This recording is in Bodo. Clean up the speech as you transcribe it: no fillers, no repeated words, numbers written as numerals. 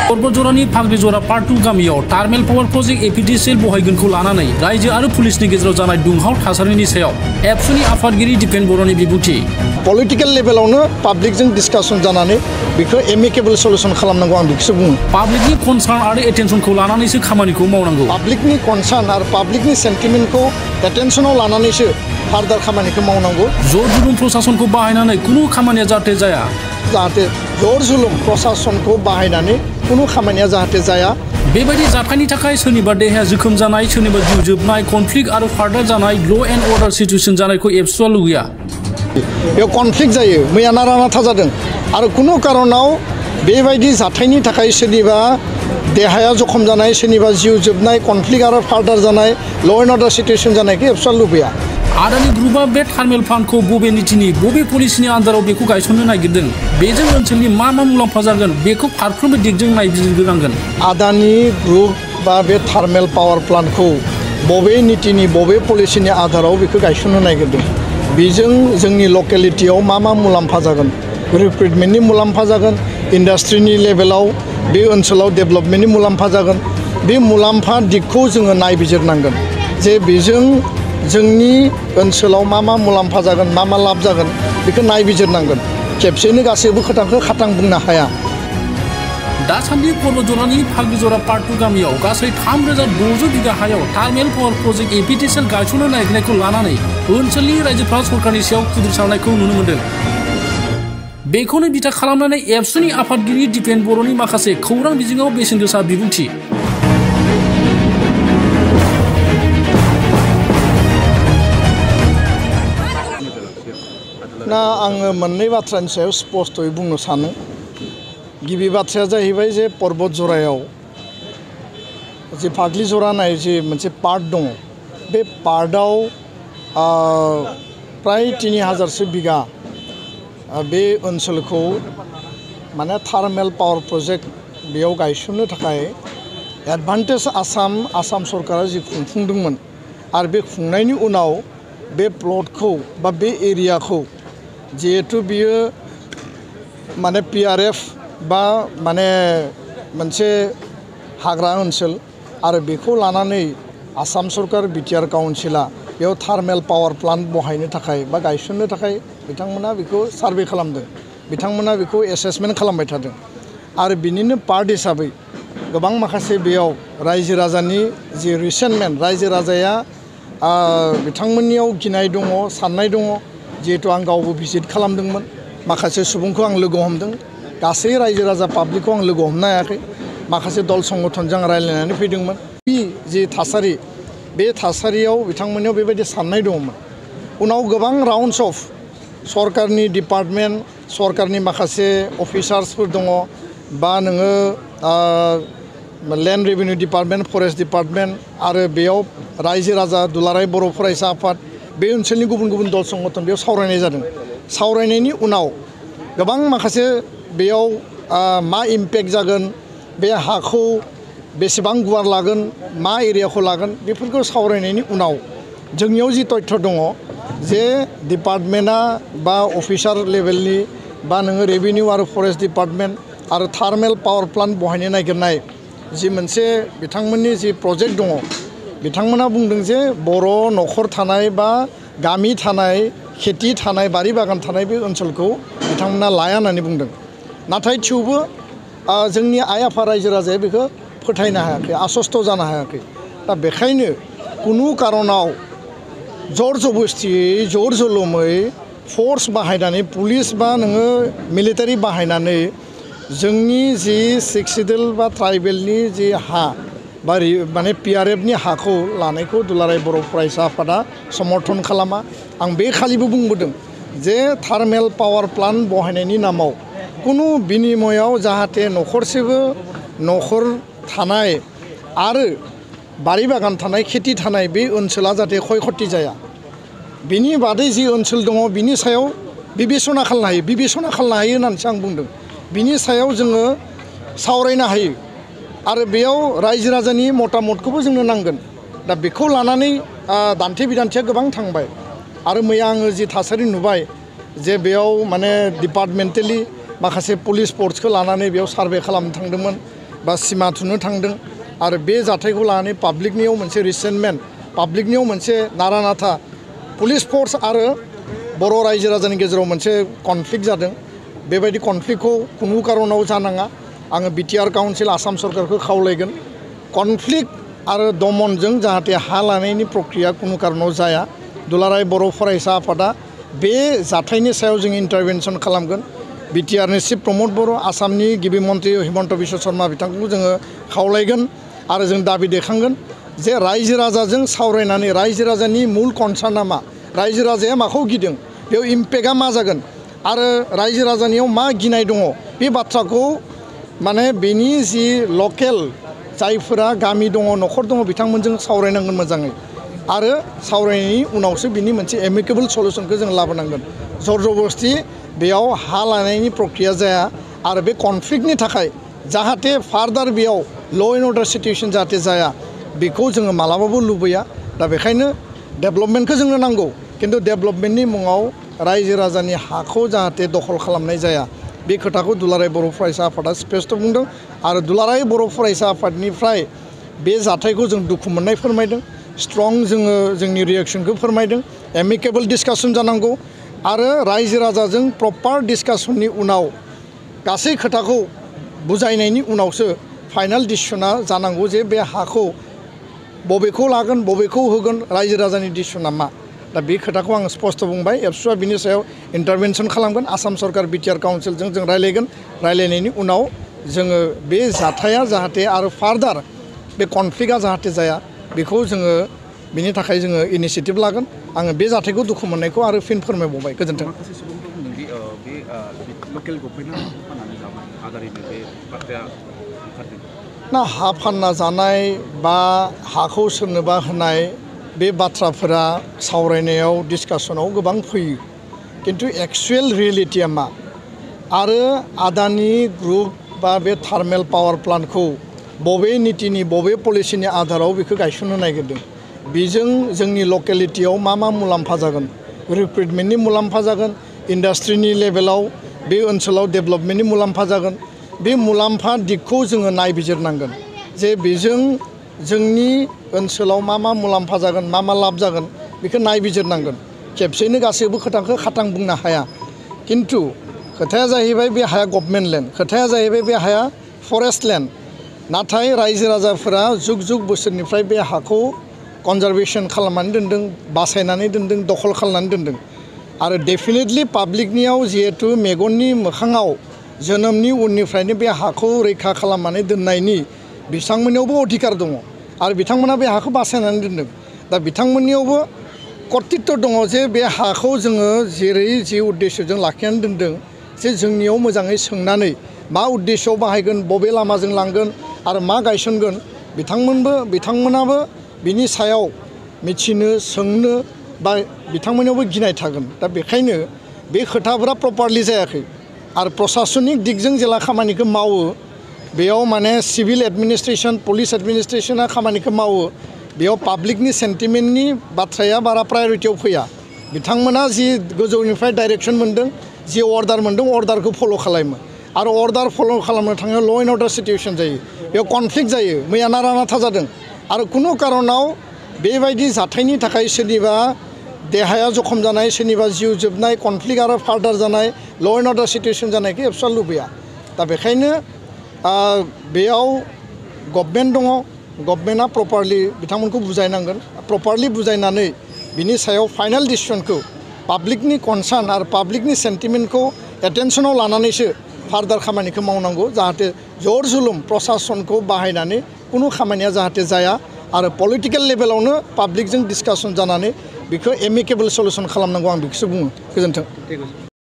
पर्बतजरानि फाग्लिजरा पार्ट 2 गामियाव थार्मेल पावार प्रजेक्ट एपिडिसिएल बहायगोनखौ लानानै रायजो आरो पुलिसनि गेजेराव जानाय दुंहाव थासारिनि सायाव एबसुनि आफादगिरि दिपेन बर'नि बिबुंथि। पलिटिकल लेभेलावनो पाब्लिकजों डिसकासन जानानै बेखौ एमिकेबल सल्युशन खालामनांगौ आं बेखौसो बुङो। पाब्लिकनि कनसार्न आरो एटेनसनखौ लानानैसो खामानिखौ मावनांगौ। पाब्लिकनि कनसार्न आरो पाब्लिकनि सेन्टिमेन्टखौ एटेनसनाव लानानैसो फार्दार खामानिखौ मावनांगौ। जर जुलुम प्रशासनखौ बाहायनानै कुनु खामानिया जाहाथे जाया। जाहाथे जर जुलुम प्रशासनखौ बाहायनानै कुनु खामानिया जाहाथे जाया। बेबायदि जाथायनि थाखाय सोरनिबा देहाया जोखोम जानाय, सोरनिबा जिउ जोबनाय, कनफ्लिक्ट आरो फार्दार जानाय ल' एन्ड अर्डार सिचुएसन जानायखौ एबसुआ लुगैया। बेयाव कनफ्लिक्ट जायो, मैया नारा नाथा जादों आरो कुनु कारनाव बेबायदि जाथायनि थाखाय सोरनिबा देहाया जखम जानाय, सोरनिबा जिउ जोबनाय, कनफ्लिक्ट आरो फार्दार जानाय, ल' एन्ड अर्डार सिचुएसन जानायखौ एबसुआ लुबैया। आदानि ग्रुपआ बे थार्मेल प्लान्टखौ बबे नीतिनि बबे पलिसिनि आन्दाराव बेखौ गायसननो नागिरदों, बेजों ओनसोलनि मा मुलाम्फा जागोन बेखौ फारफ्रोमबो दिगजों नायबिजिरग्रोनांगोन। आदानि ग्रुप बा बे थार्मेल पावार प्लान्टखौ बबे नीतिनि बबे पलिसिनि आधाराव बेखौ गायसननो नागिरदों, बेजों जोंनि लकेलिटियाव मा मुलाम्फा जागोन, रिक्रुटमेन्टनि मुलाम्फा जागोन, इन्डास्ट्रिनि लेभेलाव बे ओनसोलाव डेभेलपमेन्टनि मुलाम्फा जागोन, बे मुलाम्फा दिगखौ जोङो नायबिजिरनांगोन जे बेजों जोंनि ओनसोलाव मा मुलाम्फा जागोन, मा लाब जागोन बेखौ नायबिजिरनांगोन। खेबसेनो गासैबो खोथाखौ खाथां बुंनो हाया। दासान्दि पर्बतजरानि फाग्लिजरा पार्ट 2 गामियाव गासै 3600 बिगा हायाव थार्मेल पावार प्रजेक्ट एपिडिसिएल गायसननो नागिरनायखौ लानानै ओनसोलनि रायजोफ्रा सरकारनि सायाव खुद्रिसारनायखौ नुनो मोन्दों। बेखौनो बिथा खालामनानै एबसुनि आफादगिरि दिपेन बर'नि माखासे खौरां बिजोङाव बेसेन गोसा बिबुंथि। ना आङो मोननै बाथ्रानि सायाव स्पष्टयै बुंनो सानो। गिबि बाथ्राया जाहैबाय जे पर्बतजरायाव जे फाग्लिजरा होननाय जे मोनसे पार्ट दङ, बे पार्टआव प्राय 3000सो बिगा बे ओनसोलखौ माने थार्मेल पावार प्रजेक्ट बेयाव गायसननो थाखाय एडभान्टेज आसाम सरकारा जि खुंफुंदोंमोन आरो बे खुंनायनि उनाव बे प्लटखौ बा बे एरियाखौ जिहेतु बियो माने PRF बा माने मोनसे हाग्रा ओनसोल आरो बेखौ लानानै आसाम सरकार बिटिआर काउन्सिला बेयाव थार्मेल पावार प्लान्ट बहायनो थाखाय बा गायसननो थाखाय बिथांमोना बेखौ सार्भे खालामदों, बिथांमोना बेखौ एसेसमेन्ट खालामबाय थादों आरो बिनिनो पार्ट हिसाबै गोबां माखासे बेयाव रायजो राजानि जि रिसेन्टमेन्ट, रायजो राजाया बिथांमोननियाव गिनाय दङ, साननाय दङ। जिहेतु आं गावबो भिजिट खालामदोंमोन, माखासे सुबुंखौ आं लोगो हमदों, गासै रायजो राजा पाब्लिकखौ आं लोगो हमनो हायाखै, माखासे दल संगठनजों रायज्लायनानै फैदोंमोन। जि थासारि, बे थासारियाव बिथांमोननियाव बेबायदि साननाय दङमोन। उनाव गोबां राउन्डस अफ सरकारनि डिपार्टमेन्ट, सरकारनि माखासे अफिसार्सफोर दङ, बा नोङो land revenue department, forest department आरो बेयाव रायजो राजा दुलाराय बर' फरायसा आफाद, बे ओनसोलनि गुबुन गुबुन दल संगठन बेयाव सावरायनाय जादों। सावरायनायनि उनाव गोबां माखासे बेयाव मा इम्पेक्ट जागोन, बे हाखौ बेसेबां गुवार लागोन, मा एरियाखौ लागोन, बेफोरखौ सावरायनायनि उनाव जोंनियाव जि तथ्य दङ जे डिपार्टमेन्टआ बा अफिसार लेभेलनि बा नोङो रेभिनिउ आरो फरेस्ट डिपार्टमेन्ट आरो थार्मेल पावार प्लान्ट बहायनो नागिरनाय जि मोनसे बिथांमोननि जि प्रजेक्ट दङ, बिथांमोना बुंदों जे बर' न'खर थानाय बा गामि थानाय, खेथि थानाय, बारि बागान थानाय बे ओनसोलखौ बिथांमोना लाया होननानै बुंदों। नाथाय थेवबो जोंनि आइ आफा रायजो राजाया बेखौ फोथायनो हायाखै, आसस्त जानो हायाखै। दा बेखायनो कुनु कारनाव जर जबस्तियै, जर जुलुमै, फर्स बाहायनानै, पुलिस बा नोङो मिलिटारि बाहायनानै जोंनि जि सिक्सिडुल बा ट्राइबेलनि जि हा बा माने PRFनि हाखौ लानायखौ दुलाराय बर' फरायसा आफादा समर्थन खालामा। आं बे खालिबो बुंबोदों जे थार्मेल पावार प्लान्ट बहायनायनि नामाव कुनु बिनिमयाव जाहाथे न'खरसेबो न'खर थानाय आरो बारि बागान थानाय, खेथि थानाय बे ओनसोला जाहाथे क्षय क्षति जाया, बिनि बादै जि ओनसोल दङ बिनि सायाव बिबेसना खालामनो हायो, बिबेसना खालामनो हायो होननानैसो आं बुंदों। बिनि सायाव जोङो सावरायनो हायो आरो बेयाव रायजो राजानि मतामतखौबो जोंनो नांगोन। दा बेखौ लानानै दान्थे बिदान्थेया गोबां थांबाय आरो मैया आङो जि थासारि नुबाय जे बेयाव माने डिपार्टमेन्टेलि माखासे पुलिस फर्सखौ लानानै बेयाव सार्भे खालामनो थांदोंमोन। बा सिमा थुनो थांदों आरो बे जाथायखौ लानानै पाब्लिकनियाव मोनसे रिसेन्टमेन्ट पाब्लिकनियाव मोनसे नारा नाथा पुलिस फोर्स आरो बर' रायजो राजानि गेजेराव मोनसे कनफ्लिक्ट जादों बेबायदि कनफ्लिक्टखौ कुनु कारनाव जानाङा आङो बिटिआर काउन्सिल आसाम सरकारखौ खावलायगोन कनफ्लिक्ट आरो दमनजों जाहाथे हा लानायनि प्रक्रिया कुनु कारनाव जाया दुलाराय बर' फरायसा आफादा बे जाथायनि सायाव जों इन्टारभेनसन खालामगोन बिटिआरनि चिफ प्रमद बर' आसामनि गिबि मन्त्रि हिमन्त बिश्व शर्मा बिथांखौ जोङो खावलायगोन आरो जों दाबि दैखांगोन जे रायजो राजाजों सावरायनानै रायजो राजानि मुल कनसार्नआ मा रायजो राजाया माखौ गिदों बेयाव इम्पेक्टआ मा जागोन आरो रायजो राजानियाव मा गिनाय दङ बे बाथ्राखौ माने बेनि जि लकेल जायफोरा गामि दङ न'खर दङ बिथांमोनजों सावरायनांगोन मोजाङै आरो सावरायनायनि उनावसो बिनि मोनसे एमिकेबल सल्युशनखौ जों लाबोनांगोन जर जबरदस्ति बेयाव हा लानायनि प्रक्रिया जाया आरो बे कनफ्लिक्टनि थाखाय जाहाथे फार्दार बेयाव ल' एन्ड अर्डार सिटुएसन जाहाथे जाया बेखौ जोङो मालाबाबो लुबैया दा बेखायनो डेभेलपमेन्टखौ जोंनो नांगौ खिन्थु डेभेलपमेन्टनि मुङाव रायजो राजानि हाखौ जाहाथे दखल खालामनाय जाया बे खोथाखौ दुलाराय बर' फरायसा आफादा स्पष्ट बुंदों आरो दुलाराय बर' फरायसा आफादनिफ्राय बे जाथायखौ जों दुखु मोननाय फोरमायदों स्ट्रं जोङो जोंनि रिएक्सनखौ फोरमायदों एमिकेबल डिसकासन जानांगौ आरो रायजो राजाजों प्रपार डिसकासननि उनाव गासै खोथाखौ बुजायनायनि उनावसो फाइनाल डिसिसना जानांगौ जे बे हाखौ बबेखौ लागोन बबेखौ होगोन रायजो राजानि डिसिसना मा दा बे खोथाखौ आं स्पष्ट बुंबाय एबसुआ बिनि सायाव इन्टारभेनसन खालामगोन आसाम सरकार बिटिआर काउन्सिलजों जों रायलायगोन रायलायनायनि उनाव जोङो बे जाथाया जाहाथे आरो फार्दार बे कनफ्लिक्टआ जाहाथे जाया बेखौ जोङो बिनि थाखाय जोङो इनिशिएटिभ लागोन आङो बे जाथायखौ दुखु मोननायखौ आरो फिन फोरमायबावबाय गोजोन्थों ना हा फानना जानाय बा हाखौ सोरनोबा होनाय बे बाथ्राफोरा सावरायनायाव डिसकासनाव गोबां फैयो किन्तु एक्चुएल रियेलिटिया मा आरो आदानि ग्रुप बा बे थार्मेल पावार प्लान्टखौ बबे नीतिनि बबे पलिसिनि आधाराव बेखौ गायसननो नागिरदों बेजों जोंनि लकेलिटियाव मा मुलाम्फा जागोन रिक्रुटमेन्टनि मुलाम्फा जागोन इन्डास्ट्रिनि लेभेलाव बे ओनसोलाव डेभेलपमेन्टनि मुलाम्फा जागोन बे मुलाम्फा दिगखौ जोङो नायबिजिरनांगोन जे बेजों जोंनि ओनसोलाव मा मुलाम्फा जागोन मा लाब जागोन बेखौ नायबिजिरनांगोन खेबसेनो गासैबो खोथाखौ खाथां बुंनो हाया किन्तु खोथाया जाहैबाय बे हाया गभर्नमेन्ट लेन्ड खोथाया जाहैबाय बे हाया फरेस्ट लेन्ड नाथाय रायजो राजाफोरा जुग जुग बोसोरनिफ्राय बे हाखौ कनजारभेसन खालामनानै दोनदों बासायनानै दोनदों दखल खालामनानै दोनदों आरो डेफिनेटलि पाब्लिकनियाव जिहेतु मेगननि मोखाङाव जोनोमनि उननिफ्रायनो बे हाखौ रैखा खालामनानै दोननायनि बिथांमोननियावबो अधिकार दङ आरो बिथांमोना बे हाखौ बासायनानै दोनदों दा बिथांमोननियावबो कर्तृत्व दङ जे बे हाखौ जोङो जेरै जि उद्देश्यजों लाखिनानै दोनदों जे जोंनियाव मोजाङै सोंनानै मा उद्देश्यआव बाहायगोन बबे लामाजों लांगोन आरो मा गायसनगोन बिथांमोनाबो बिनि सायाव मिथिनो सोंनो बा बिथांमोननियावबो गिनाय थागोन दा बेखायनो बे खोथाफोरा प्रपारलि जायाखै आरो प्रशासनिक दिगजों जेला खामानिखौ मावो बेयाव माने सिभिल एडमिनिस्ट्रेसन पुलिस एडमिनिस्ट्रेसना खामानिखौ मावो बेयाव पाब्लिकनि सेन्टिमेन्टनि बाथ्राया बारा प्रायरिटियाव फैया बिथांमोना जि गोजौनिफ्राय डाइरेक्सन मोन्दों जि अर्डार मोन्दों अर्डारखौ फल' खालामो आरो अर्डार फल' खालामनो थाङो ल' एन्ड अर्डार सिटुएसन जायो बेयाव कनफ्लिक्ट जायो मैया नारा नाथा जादों आरो कुनु कारनाव बेबायदि जाथायनि थाखाय सोरनिबा देहाया जखम जानाय सोरनिबा जिउ जोबनाय कनफ्लिक्ट आरो फार्दार जानाय ल' एन्ड अर्डार सिटुएसन जानायखौ एबसुआ लुबैया दा बेखायनो बेयाव गभर्नमेन्ट दङ गभर्नमेन्टआ प्रपारलि बिथांमोनखौ बुजायनांगोन प्रपारलि बुजायनानै बिनि सायाव फाइनाल डिसिसनखौ पाब्लिकनि कनसार्न आरो पाब्लिकनि सेन्टिमेन्टखौ एटेनसनाव लानानैसो फार्दार खामानिखौ मावनांगौ जाहाथे जर जुलुम प्रशासनखौ बाहायनानै कुनु खामानिया जाहाथे जाया आरो पलिटिकेल लेभेलावनो पाब्लिकजों डिसकासन जानानै बेखौ एमिकेबल सल्युसन खालामनांगौ आं बेखौसो बुङो गोजोन्थों।